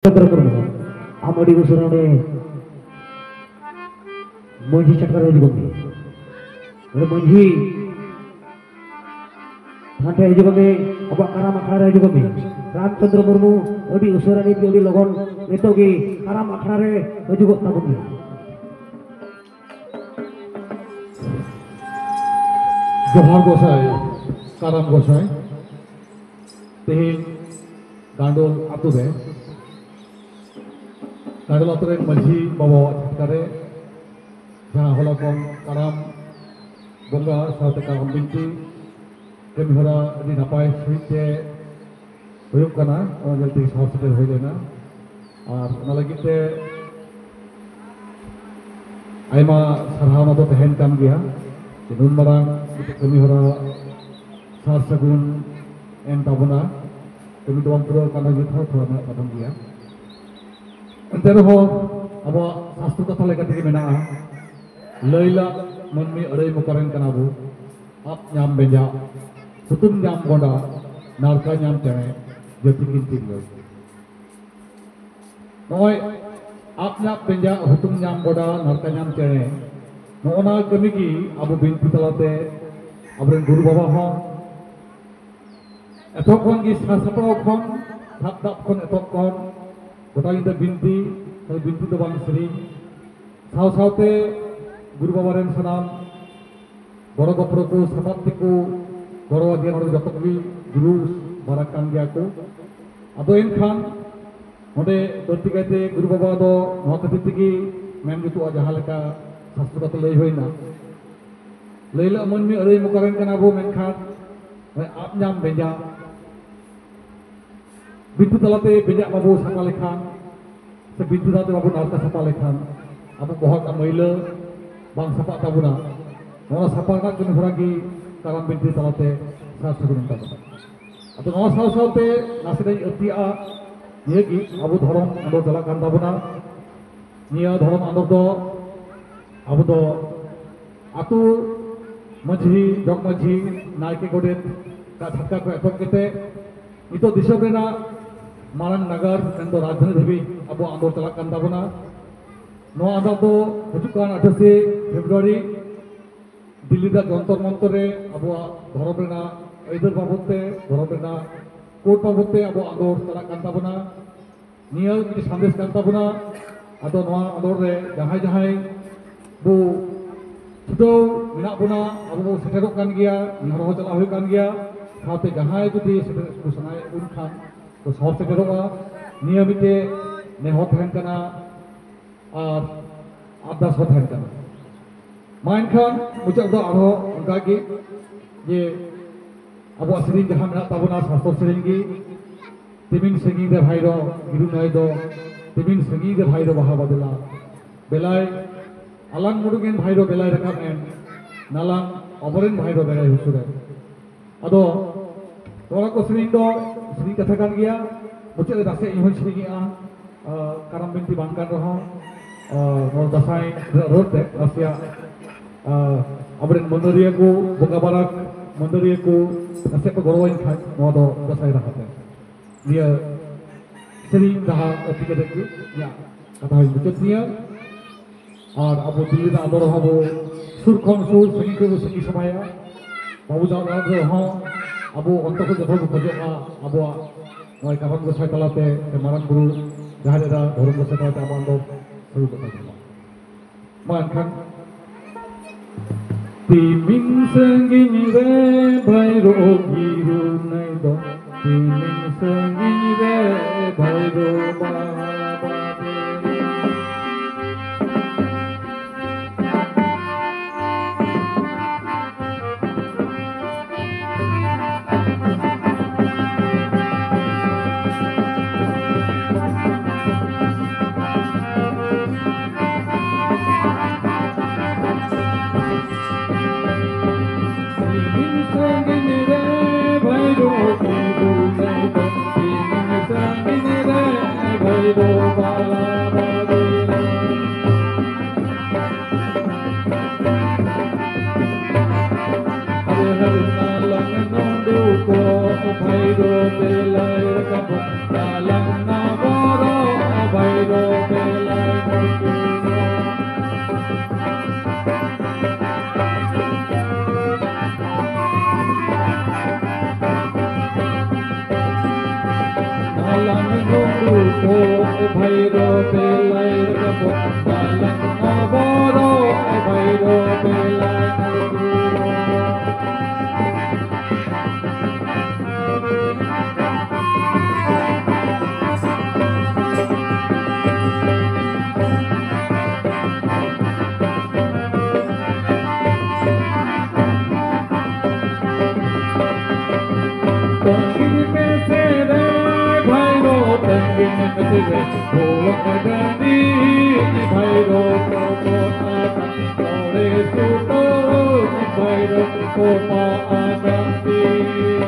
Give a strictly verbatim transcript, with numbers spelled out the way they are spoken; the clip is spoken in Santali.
ᱪᱚᱱᱫᱨᱚ ᱢᱩᱨᱢᱩ, ᱟᱢ ᱟᱹᱰᱤ ᱩᱥᱟᱹᱨᱟ ᱱᱚᱰᱮ ᱢᱟᱹᱡᱷᱤ ᱪᱷᱟᱴᱠᱟ ᱨᱮ ᱦᱤᱡᱩᱜ ᱢᱮ᱾ ᱱᱚᱰᱮ ᱢᱟᱹᱡᱷᱤ ᱴᱷᱮᱱ ᱦᱤᱡᱩᱜ ᱢᱮ, ᱟᱵᱚᱣᱟᱜ ᱠᱟᱨᱟᱢ ᱟᱠᱷᱲᱟ ᱨᱮ ᱦᱤᱡᱩᱜ ᱢᱮ᱾ ᱨᱟᱢᱪᱚᱸᱫᱽᱨᱚ ᱢᱩᱨᱢᱩ, ᱟᱹᱰᱤ ᱩᱥᱟᱹᱨᱟ ᱱᱤᱛ ᱜᱮ, ᱟᱹᱰᱤ ᱞᱚᱜᱚᱱ ᱱᱤᱛᱚᱜ ᱜᱮ ᱠᱟᱨᱟᱢ ᱟᱠᱷᱲᱟ ᱨᱮ ᱦᱤᱡᱩᱜᱚᱜ ᱛᱟᱵᱚᱱ ᱢᱮ᱾ ᱡᱚᱦᱟᱨ ᱜᱚᱸᱥᱟᱭ, ᱠᱟᱨᱟᱢ ᱜᱚᱸᱥᱟᱭ᱾ ᱛᱮᱦᱮᱧ ᱜᱟᱸᱰᱳᱞ ᱟᱛᱳ ᱨᱮ ᱜᱟᱸᱰᱳᱞ ᱟᱛᱳ ᱨᱮᱱ ᱢᱟᱹᱡᱷᱤ ᱵᱟᱵᱟᱣᱟᱜ ᱪᱷᱟᱴᱠᱟ ᱨᱮ ᱡᱟᱦᱟᱸ ᱦᱚᱞᱟ ᱠᱷᱚᱱ ᱠᱟᱨᱟᱢ ᱵᱚᱸᱜᱟ ᱥᱟᱶᱛᱮ ᱠᱟᱨᱟᱢ ᱵᱤᱱᱛᱤ ᱠᱟᱹᱢᱤ ᱦᱚᱨᱟ ᱟᱹᱰᱤ ᱱᱟᱯᱟᱭ ᱥᱟᱺᱦᱤᱡ ᱛᱮ ᱦᱩᱭᱩᱜ ᱠᱟᱱᱟ, ᱚᱱᱟ ᱧᱮᱞ ᱛᱮᱜᱮ ᱥᱟᱦᱚᱥ ᱥᱮᱴᱮᱨ ᱦᱩᱭ ᱞᱮᱱᱟ᱾ ᱟᱨ ᱚᱱᱟ ᱞᱟᱹᱜᱤᱫ ᱛᱮ ᱟᱭᱢᱟ ᱥᱟᱨᱦᱟᱣ ᱢᱟᱛᱚ ᱛᱟᱦᱮᱱ ᱠᱟᱱ ᱜᱮᱭᱟ, ᱡᱮ ᱱᱩᱱ ᱢᱟᱨᱟᱝ ᱢᱤᱫᱴᱮᱡ ᱠᱟᱹᱢᱤ ᱦᱚᱨᱟ ᱥᱟᱨ ᱥᱟᱹᱜᱩᱱ ᱮᱱ ᱛᱟᱵᱚᱱᱟ᱾ ᱠᱟᱹᱢᱤ ᱫᱚ ᱵᱟᱝ ᱯᱩᱨᱟᱹᱣ ᱠᱟᱱ ᱨᱮᱦᱚᱸ ᱱᱤᱛ ᱦᱚᱸ ᱛᱷᱚᱲᱟ ᱢᱮᱱᱟᱜ ᱛᱟᱵᱚᱱ ᱜᱮᱭᱟ᱾ ᱮᱱᱛᱮ ᱨᱮᱦᱚᱸ ᱟᱵᱚᱣᱟᱜ ᱥᱟᱥᱛᱨᱚ ᱠᱟᱛᱷᱟ ᱞᱮᱠᱟ ᱛᱮᱜᱮ ᱢᱮᱱᱟᱜᱼᱟ, ᱞᱟᱹᱭ ᱞᱟᱜ ᱢᱟᱹᱱᱢᱤ ᱟᱹᱲᱟᱹᱭ ᱢᱚᱠᱟ ᱨᱮᱱ ᱠᱟᱱᱟ ᱵᱚ, ᱟᱯ ᱧᱟᱢ ᱵᱮᱸᱡᱟᱜ, ᱦᱩᱛᱩᱢ ᱧᱟᱢ ᱜᱚᱸᱰᱟ, ᱱᱟᱲᱠᱟ ᱧᱟᱢ ᱪᱮᱬᱮ, ᱡᱟᱹᱛᱤ ᱠᱤᱱ ᱛᱤᱨᱞᱟᱹ᱾ ᱱᱚᱜᱼᱚᱭ ᱟᱯ ᱧᱟᱢ ᱵᱮᱸᱡᱟᱜ, ᱦᱩᱛᱩᱢ ᱧᱟᱢ ᱜᱚᱸᱰᱟ, ᱱᱟᱲᱠᱟ ᱧᱟᱢ ᱪᱮᱬᱮ, ᱱᱚᱜᱼᱚ ᱱᱟ ᱠᱟᱹᱢᱤ ᱜᱮ ᱟᱵᱚ ᱵᱤᱱᱛᱤ ᱛᱟᱞᱟᱛᱮ ᱟᱵᱚᱨᱮᱱ ᱜᱩᱨᱩ ᱵᱟᱵᱟ ᱦᱚᱸ ᱮᱛᱚᱦᱚᱵ ᱠᱷᱚᱱ ᱜᱮ ᱥᱟᱨ ᱥᱟᱯᱲᱟᱣ ᱠᱷᱚᱱ, ᱥᱟᱵ ᱫᱟᱵ ᱠᱷᱚᱱ ᱮᱛᱚᱦᱚᱵ ᱠᱷᱚᱱ ᱜᱚᱴᱟ ᱧᱤᱫᱟᱹ ᱵᱤᱱᱛᱤ, ᱠᱷᱟᱹᱞᱤ ᱵᱤᱱᱛᱤ ᱫᱚ ᱵᱟᱝ, ᱥᱮᱨᱮᱧ, ᱥᱟᱶ ᱥᱟᱶᱛᱮ ᱜᱩᱨᱩ ᱵᱟᱵᱟ ᱨᱮᱱ ᱥᱟᱱᱟᱢ ᱜᱚᱲᱚ ᱜᱚᱯᱚᱲᱚ ᱠᱚ ᱥᱟᱯᱟᱵ ᱛᱮᱠᱚ ᱜᱚᱲᱚ ᱟᱫᱮᱭᱟ᱾ ᱱᱚᱰᱮ ᱡᱚᱛᱚ ᱠᱚᱜᱮ ᱜᱩᱨᱩ ᱵᱟᱨᱟ ᱠᱟᱱ ᱜᱮᱭᱟ ᱠᱚ᱾ ᱟᱫᱚ ᱮᱱᱠᱷᱟᱱ ᱱᱚᱰᱮ ᱵᱟᱹᱲᱛᱤ ᱠᱟᱭᱛᱮ ᱜᱩᱨᱩ ᱵᱟᱵᱟ ᱫᱚ ᱱᱚᱣᱟ ᱠᱷᱟᱹᱛᱤᱨ ᱛᱮᱜᱮ ᱢᱮᱱ ᱡᱩᱛᱩᱜᱼᱟ, ᱡᱟᱦᱟᱸ ᱞᱮᱠᱟ ᱥᱟᱥᱛᱨᱚ ᱠᱟᱛᱮ ᱞᱟᱹᱭ ᱦᱩᱭᱱᱟ, ᱞᱟᱹᱭ ᱞᱟᱜ ᱢᱟᱹᱱᱢᱤ ᱟᱹᱲᱟᱹᱭ ᱢᱚᱠᱟ ᱨᱮᱱ ᱠᱟᱱᱟ ᱵᱚ, ᱢᱮᱱᱠᱷᱟᱱ ᱱᱚᱜᱼᱚᱭ ᱟᱯ ᱧᱟᱢ ᱵᱮᱸᱡᱟ, ᱵᱤᱱᱛᱤ ᱛᱟᱞᱟᱛᱮ ᱵᱮᱸᱡᱟᱜ ᱵᱟᱵᱚ ᱥᱟᱯᱷᱟ ᱞᱮᱠᱷᱟᱱ, ᱥᱮ ᱵᱤᱱᱛᱤ ᱛᱟᱞᱟᱛᱮ ᱵᱟᱵᱚ ᱱᱟᱲᱠᱟ ᱥᱟᱯᱷᱟ ᱞᱮᱠᱷᱟᱱ, ᱟᱵᱚ ᱵᱚᱦᱚᱜ ᱨᱮᱱᱟᱜ ᱢᱟᱹᱭᱞᱟᱹ ᱵᱟᱝ ᱥᱟᱯᱷᱟᱜ ᱛᱟᱵᱚᱱᱟ᱾ ᱱᱚᱣᱟ ᱥᱟᱯᱷᱟ ᱨᱮᱱᱟᱜ ᱠᱟᱹᱢᱤ ᱦᱚᱨᱟ ᱜᱮ ᱠᱟᱨᱟᱢ ᱵᱤᱱᱛᱤ ᱛᱟᱞᱟᱛᱮ ᱥᱟᱨ ᱥᱟᱹᱜᱩᱱ ᱛᱟᱵᱚᱱᱟ᱾ ᱟᱫᱚ ᱱᱚᱣᱟ ᱥᱟᱶ ᱥᱟᱶᱛᱮ ᱱᱟᱥᱮ ᱱᱟᱜ ᱤᱧ ᱟᱹᱲᱛᱤᱭᱟᱜᱼᱟ, ᱱᱤᱭᱟᱹ ᱜᱮ ᱟᱵᱚ ᱫᱷᱚᱨᱚᱢ ᱟᱸᱫᱳᱲ ᱪᱟᱞᱟᱜ ᱠᱟᱱ ᱛᱟᱵᱚᱱᱟ᱾ ᱱᱤᱭᱟᱹ ᱫᱷᱚᱨᱚᱢ ᱟᱸᱫᱳᱲ ᱫᱚ ᱟᱵᱚ ᱫᱚ ᱟᱹᱛᱩ ᱢᱟᱹᱡᱷᱤ, ᱡᱚᱜᱽ ᱢᱟᱹᱡᱷᱤ, ᱱᱟᱭᱠᱮ, ᱜᱚᱰᱮᱛ ᱟᱜ ᱪᱷᱟᱴᱠᱟ ᱠᱷᱚᱱ ᱮᱛᱚᱦᱚᱵ ᱠᱟᱛᱮ ᱱᱤᱛᱚᱜ ᱫᱤᱥᱚᱢ ᱨᱮᱱᱟᱜ ᱢᱟᱨᱟᱝ ᱱᱟᱜᱟᱨ ᱢᱮᱱᱫᱚ ᱨᱟᱡᱽᱫᱷᱟᱱᱤ ᱫᱷᱟᱹᱵᱤᱡ ᱟᱵᱚᱣᱟᱜ ᱟᱸᱫᱳᱲ ᱪᱟᱞᱟᱜ ᱠᱟᱱ ᱛᱟᱵᱚᱱᱟ᱾ ᱱᱚᱣᱟ ᱟᱸᱫᱳᱲ ᱫᱚ ᱦᱤᱡᱩᱜ ᱠᱟᱱ ᱟᱴᱷᱟᱥᱮ ᱯᱷᱮᱵᱽᱨᱩᱣᱟᱨᱤ ᱫᱤᱞᱞᱤ ᱨᱮᱭᱟᱜ ᱡᱚᱱᱛᱚᱨ ᱢᱚᱱᱛᱚᱨ ᱨᱮ ᱟᱵᱚᱣᱟᱜ ᱫᱷᱚᱨᱚᱢ ᱨᱮᱱᱟᱜ ᱟᱹᱭᱫᱟᱹᱨ ᱵᱟᱵᱚᱫ ᱛᱮ, ᱫᱷᱚᱨᱚᱢ ᱨᱮᱱᱟᱜ ᱠᱳᱰ ᱵᱟᱵᱚᱫ ᱛᱮ ᱟᱵᱚᱣᱟᱜ ᱟᱸᱫᱳᱲ ᱪᱟᱞᱟᱜ ᱠᱟᱱ ᱛᱟᱵᱚᱱᱟ᱾ ᱱᱤᱭᱟᱹ ᱢᱤᱫᱴᱤᱡ ᱥᱟᱸᱫᱮᱥ ᱠᱟᱱ ᱛᱟᱵᱚᱱᱟ᱾ ᱟᱫᱚ ᱱᱚᱣᱟ ᱟᱸᱫᱳᱲ ᱨᱮ ᱡᱟᱦᱟᱸᱭ ᱡᱟᱦᱟᱸᱭ ᱵᱚ ᱪᱷᱩᱴᱟᱹᱣ ᱢᱮᱱᱟᱜ ᱵᱚᱱᱟ, ᱟᱵᱚ ᱵᱚ ᱥᱮᱴᱮᱨᱚᱜ ᱠᱟᱱ ᱜᱮᱭᱟ, ᱱᱮᱦᱚᱨ ᱦᱚᱸ ᱪᱟᱞᱟᱜ ᱦᱩᱭᱩᱜ ᱠᱟᱱ ᱜᱮᱭᱟ᱾ ᱥᱟᱶᱛᱮ ᱡᱟᱦᱟᱸᱭ ᱡᱩᱫᱤ ᱥᱮᱴᱮᱨ ᱠᱚ ᱥᱟᱱᱟᱭᱮᱫ ᱵᱚᱱ ᱠᱷᱟᱱ ᱠᱚ ᱥᱚᱦᱚᱨ ᱥᱮᱴᱮᱨᱚᱜᱼᱟ᱾ ᱱᱤᱭᱟᱹ ᱢᱤᱫᱴᱮᱡ ᱱᱮᱦᱚᱨ ᱛᱟᱦᱮᱱ ᱠᱟᱱᱟ ᱟᱨ ᱟᱨᱫᱟᱥ ᱦᱚᱸ ᱛᱟᱦᱮᱱ ᱠᱟᱱᱟ᱾ ᱢᱟ ᱮᱱᱠᱷᱟᱱ ᱢᱩᱪᱟᱹᱫ ᱫᱚ ᱟᱨᱦᱚᱸ ᱚᱱᱠᱟ ᱜᱮ ᱡᱮ ᱟᱵᱚᱣᱟᱜ ᱥᱮᱨᱮᱧ ᱡᱟᱦᱟᱸ ᱢᱮᱱᱟᱜ ᱛᱟᱵᱚᱱᱟ, ᱥᱟᱥᱛᱚ ᱥᱮᱨᱮᱧ ᱜᱮ, ᱛᱤᱢᱤᱱ ᱥᱟᱺᱜᱤᱧ ᱨᱮ ᱵᱷᱟᱭᱨᱚ ᱜᱤᱨᱩ ᱱᱟᱹᱭ ᱫᱚ, ᱛᱤᱢᱤᱱ ᱥᱟᱺᱜᱤᱧ ᱨᱮ ᱵᱷᱟᱭᱨᱚ ᱵᱟᱦᱟ ᱵᱟᱫᱮᱞᱟ᱾ ᱵᱮᱞᱟᱭ ᱟᱞᱟᱝ ᱢᱩᱰᱩᱠ ᱮᱱ ᱵᱷᱟᱭᱨᱚ ᱵᱮᱞᱟᱭ ᱨᱟᱠᱟᱵ ᱮᱱ, ᱱᱟᱞᱟᱝ ᱟᱵᱚᱨᱮᱱ ᱵᱷᱟᱭᱨᱚ ᱵᱮᱲᱟᱭ ᱦᱩᱥᱩᱨ ᱮᱱ᱾ ᱟᱫᱚ ᱱᱚᱣᱟ ᱠᱚ ᱥᱮᱨᱮᱧ ᱫᱚ ᱥᱮᱨᱮᱧ ᱠᱟᱛᱷᱟ ᱠᱟᱱ ᱜᱮᱭᱟ᱾ ᱢᱩᱪᱟᱹᱫ ᱨᱮ ᱫᱟᱥᱮ ᱤᱧ ᱦᱚᱸᱧ ᱥᱮᱨᱮᱧᱮᱜᱼᱟ᱾ ᱟᱸ, ᱠᱟᱨᱟᱢ ᱵᱤᱱᱛᱤ ᱵᱟᱝ ᱠᱟᱱ ᱨᱮᱦᱚᱸ, ᱟᱸ, ᱱᱚᱣᱟ ᱫᱟᱸᱥᱟᱭ ᱨᱚᱲ ᱛᱮ ᱱᱟᱥᱮᱭᱟᱜ, ᱟᱸ, ᱟᱵᱚᱨᱮᱱ ᱢᱟᱹᱫᱟᱹᱲᱤᱭᱟᱹ ᱠᱚ, ᱵᱚᱸᱜᱟ ᱵᱟᱨᱟ ᱢᱟᱹᱫᱟᱹᱲᱤᱭᱟᱹ ᱠᱚ ᱱᱟᱥᱮ ᱠᱚ ᱜᱚᱲᱚᱣᱟᱹᱧ ᱠᱷᱟᱱ ᱱᱚᱣᱟ ᱫᱚ ᱫᱟᱸᱥᱟᱭ ᱨᱟᱦᱟ ᱛᱮ᱾ ᱱᱤᱭᱟᱹ ᱥᱮᱨᱮᱧ ᱨᱟᱦᱟ ᱟᱹᱛᱤ ᱠᱟᱛᱮ ᱜᱮ ᱤᱧᱟᱹᱜ ᱠᱟᱛᱷᱟ ᱦᱚᱸᱧ ᱢᱩᱪᱟᱹᱫ ᱛᱤᱧᱟᱹ᱾ ᱟᱨ ᱟᱵᱚ ᱫᱤᱞᱞᱤ ᱨᱮᱱᱟᱜ ᱟᱸᱫᱳᱲ ᱦᱚᱸ ᱟᱵᱚ ᱥᱩᱨ ᱠᱷᱚᱱ ᱥᱩᱨ, ᱥᱟᱺᱜᱤᱧ ᱠᱷᱚᱱ ᱵᱚ ᱥᱟᱺᱜᱤᱧ ᱥᱟᱯᱷᱟᱭᱟ᱾ ᱵᱟᱵᱚ ᱪᱟᱞᱟᱣ ᱫᱟᱲᱮᱭᱟᱜ ᱨᱮᱦᱚᱸ ᱟᱵᱚ ᱚᱱᱛᱚᱨ ᱠᱷᱚᱱ ᱡᱚᱛᱚ ᱦᱚᱲ ᱵᱚ ᱠᱷᱚᱡᱚᱜᱼᱟ ᱟᱵᱚᱣᱟᱜ ᱱᱚᱜᱼᱚᱭ ᱠᱟᱨᱟᱢ ᱜᱚᱸᱥᱟᱭ ᱛᱟᱞᱟᱛᱮ ᱥᱮ ᱢᱟᱨᱟᱝ ᱵᱩᱨᱩ ᱡᱟᱦᱮᱨ ᱮᱨᱟ ᱫᱷᱚᱨᱚᱢ ᱜᱚᱸᱥᱟᱭ ᱛᱟᱞᱟᱛᱮ ᱟᱵᱚᱣᱟᱜ ᱫᱚ ᱥᱟᱹᱜᱩᱱ ᱠᱟᱛᱷᱟ ᱡᱚᱦᱟᱨ᱾ ᱢᱟ ᱮᱱᱠᱷᱟᱱ ᱛᱤᱢᱤᱱ ᱥᱟᱺᱜᱤᱧ ᱨᱮ ᱵᱷᱟᱭᱨᱳ ᱜᱤᱨᱩ ᱱᱟᱹᱭ ᱫᱚ, ᱛᱤᱢᱤᱱ ᱥᱟᱺᱜᱤᱧ ᱨᱮ ᱵᱷᱟᱭᱨᱳ ᱵᱟᱵᱟ ᱫᱮ᱾ ᱵᱷᱟᱭᱨᱳ ᱫᱮᱞᱟᱭ ᱨᱟᱠᱟᱵᱚᱜ ᱛᱟᱞᱟᱝ ᱟᱵᱚᱨᱚ, ᱵᱷᱟᱭᱨᱳ ᱫᱮᱞᱟᱭ ᱨᱟᱠᱟᱵᱚᱜ᱾ ᱛᱟᱺᱜᱤ ᱢᱮᱥᱮ ᱨᱮ ᱵᱷᱟᱭᱨᱳ, ᱛᱟᱺᱜᱤ ᱢᱮᱥᱮ ᱨᱮ, ᱵᱷᱩᱞ ᱠᱟᱹᱫᱟᱹᱧ ᱵᱷᱟᱭᱨᱳ, ᱛᱚᱵᱚ ᱟᱠᱟᱱ ᱛᱚᱲᱮ ᱥᱩᱛᱟᱹᱢ ᱵᱷᱟᱭᱨᱳ, ᱛᱚᱯᱟ ᱟᱠᱟᱱ ᱛᱤᱧ᱾